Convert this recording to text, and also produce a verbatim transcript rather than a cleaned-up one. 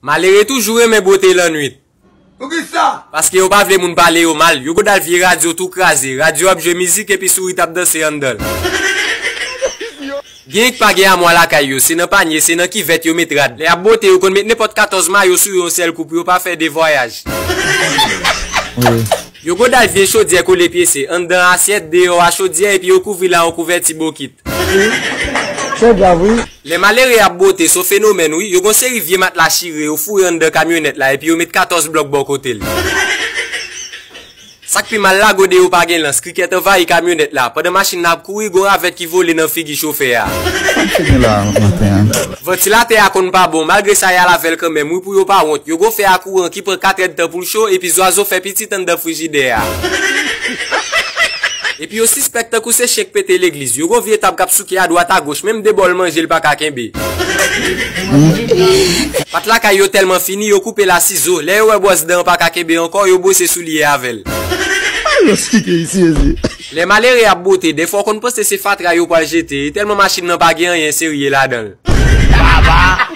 Malere toujou renmen bwote lannwit. Poukisa? Paske yo pa vle moun pale yo mal. Yo gad al vye radyo tou kraze. Radyo ap jwe mizik epi sourit ap danse anndan l. Gen ki pa gen amwa lakay yo, se nan panye, se nan kivèt yo met rad. Lè y ap bwote, yo konn met nenpòt katòz mayo sou yo yon sèl kou pou yo pa fè de vwayaj. Yo gad al vye chodyè kole pyese, anndan asyèt, deyò a chodyè, epi yo kouvri l a yon kouvèti bokit. Se grav, wi. Lè malere ap bwote, se yon fenomèn, wi. Yo gon seri vye matla chire, yo foure anndan kamyonèt la, epi yo met katòz blòk bò kote l. Sa k pi mal la, gode yo pa gen lans, krikèt anvayi kamyonèt la. Pandan machin nan ap kouri, gon ravèt ki vole nan figi chofè a. Sa m fini la maten an? Vantilatè a konn pa bon, malgre sa y al avè l kanmenm, wi, pou yo pa wont. Yo gon fè a kouran ki pran katrèdtan pou l cho, epi zwazo fè pitit anndan frijidè a. Epi yo sispèk tankou se chen k pete legliz. Yo gon vye tab k ap souke adwat agoch, menm de bòl manje l pa ka kenbe. Pat lakay yo tèlman fini, yo koupe l a sizo. Lè yo wè bwòs dan an pa ka kenbe ankò, yo bwose soulye avè l. Yo sike isi, isi. Lè malere ap bwote, dèfwa w konn panse se fatra yo pral jete, e tèlman machin nan pa gen anyen serye ladan l.